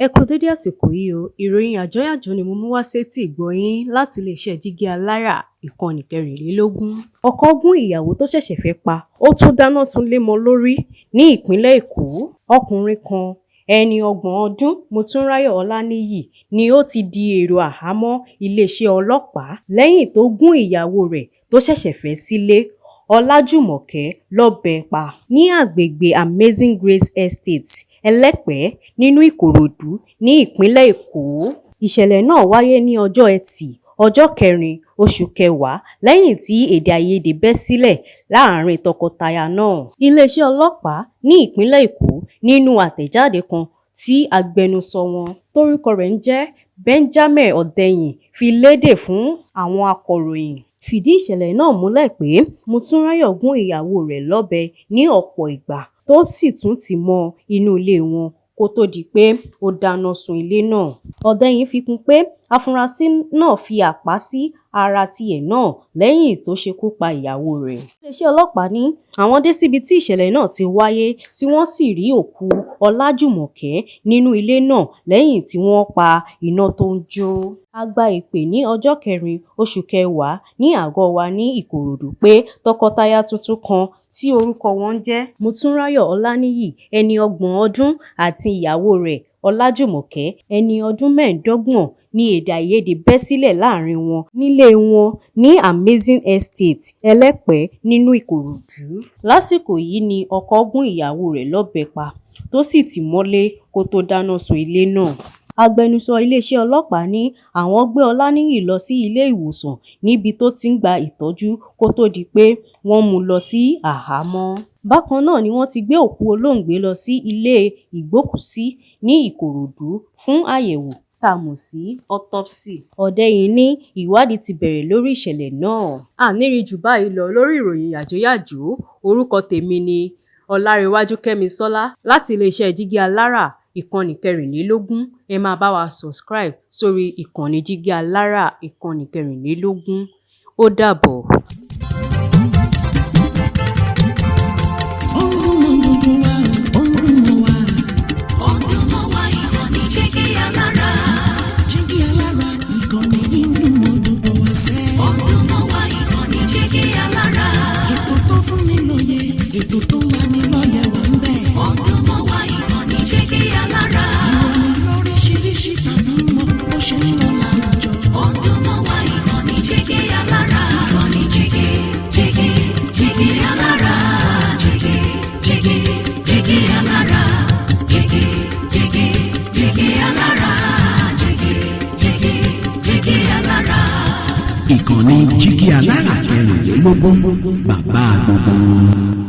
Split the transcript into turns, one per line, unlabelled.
Ẹ kú dédé àsìkò yìí o. Ìròyìn yàjóyàjó ni mo mú wá sétí ìgbọ́ yín láti iléeṣẹ́ Jígí Alára, ìkànnì 24. Ọkọ gún ìyàwó tó ṣẹ̀ṣẹ̀ fẹ́ pa, ó tún dáná sunlé mọ́ lórí ní ìpínlẹ̀ Èkó. Ọkùnrin kan, ẹni ọgbọ̀n ọdún, Motúnráyọ̀ Ọláníyì, ni ó ti di èrò àhámọ́ iléeṣẹ́ ọlọ́pàá lẹ́yìn tó gún ìyàwó rẹ̀ tó ṣẹ̀ṣẹ̀ fẹ́ sílé, Ọlájùmọ̀kẹ́, lọ́bẹ̀ pa ní agbègbè Amazing Grace Estate, Ẹlẹ́pẹ̀ nínú Ìkòròdú ní ìpínlẹ̀ Èkó. Ìṣẹ̀lẹ̀ náà wáyé ní ọjọ́ Etí, ọjọ́ kẹrin, oṣù kẹwàá, lẹ́yìn tí èdè-àìyedè bẹ́ sílẹ̀ láàrin tọkọtaya náà. Iléeṣẹ́ ọlọ́pàá ní ìpínlẹ̀ Èkó, nínú àtẹ̀jáde kan tí agbẹnusọ wọn tórúkọ rẹ̀ ń jẹ́ Benjamin Hundeyin fi lédè fún àwọn akọ̀ròyìn, fìdí ìṣẹ̀lẹ̀ náà múlẹ̀ pé Motúnráyọ̀ gún ìyàwó rẹ̀ lọ́bẹ̀ ní ọ̀pọ̀ ìgbà tó sì tún tì í mọ́ inú ilé wọn kó tóó di pé ó dáná sun ilé náà. Hundeyin fi kún un pé àfúrásì náà fi àpá sí ara tiẹ̀ náà lẹ́yìn tó ṣekú pa ìyàwó rẹ̀. Iléeṣẹ́ ọlọ́pàá ní àwọn dé síbi tí ìṣẹ̀lẹ̀ náà ti wáyé, tí wọ́n sì rí òkú Ọlájùmọ̀kẹ́ nínú ilé náà lẹ́yìn tí wọ́n pa iná tó ń jó. A gba ìpè ní ọjọ́ kẹrin, oṣù kẹwàá ní àgọ́ wa ní Ìkòròdú pé tọkọtaya tuntun kan tí orúkọ wọn ń jẹ́ Motúnráyọ̀ Ọláníyì, ẹni ọgbọ̀n ọdún, àti ìyàwó rẹ̀ Ọlájùmọ̀kẹ́, ẹni ọdún 25, ní èdè-àìyedè bẹ́ sílẹ̀ láàrin wọn nílé wọn ní Amazing Estate, Ẹlẹ́pẹ̀ nínú Ìkòròdú. Lásìkò yìí ni ọkọ gún ìyàwó rẹ̀ lọ́bẹ̀ pa tó sì tì í mọ́lé kó tóó dáná sun ilé náà. Agbẹnusọ iléeṣẹ́ ọlọ́pàá ní àwọn gbé Ọláníyì lọ sí ilé-ìwòsàn níbi tó ti ń gba ìtọ́jú kó tóó di pé wọ́n mú un lọ sí àhámọ́. Bákan náà ni wọ́n ti gbé òkú olóògbé lọ sí ilé ìgbókùú-sí ní Ìkòròdú fún àyẹ̀wò tá a mọ̀ sí autopsy. Hundeyin ní ìwádìí ti bẹ̀rẹ̀ lórí ìṣẹ̀lẹ̀ náà. A ní rí jù báyìí lọ lórí ìròyìn yàjóyàjó. Orúkọ tèmi ni Ọlárẹ̀wájú Kẹ́misọ́lá láti iléeṣẹ́ Jígí Alára, ìkànnì 24. Ẹ máa bá wa subscribe sórí ìkànnì Jígí Alára, ìkànnì 24. Ó dàbọ̀.
Ó ń dún mọ́ gbogbo wa, ó ń dún mọ́ wa.
Ó ń dún mọ́ wa, ìkànnì Jígí Alára.
Jígí Alára, ìkànnì yìí ń dún mọ́ gbogbo wa sẹ́.
Ó ń dún mọ́ wa, ìkànnì Jígí Alára.
Ètò tó fún ni lóye, ètò tó ń lani lọ́yẹ̀ wà ń bẹ̀.
Ó ń dún mọ́ wa, ìkànnì Jígí Alára.
Ìròyìn lóríṣiríṣi tàbí mọ́ bó ṣe ń lọ láwùjọ.
Ó ń dún mọ́ wa, ìkànnì Jígí Alára. Ìkànnì Jígí, Jígí, Jígí Alára. Jígí, Jígí, Jígí Alára. Jígí, Jígí, Jígí Alára. Jígí, Jígí, Jígí Alára.
Ìkànnì Jígí Alára 24, bàbá gbogbo wọn.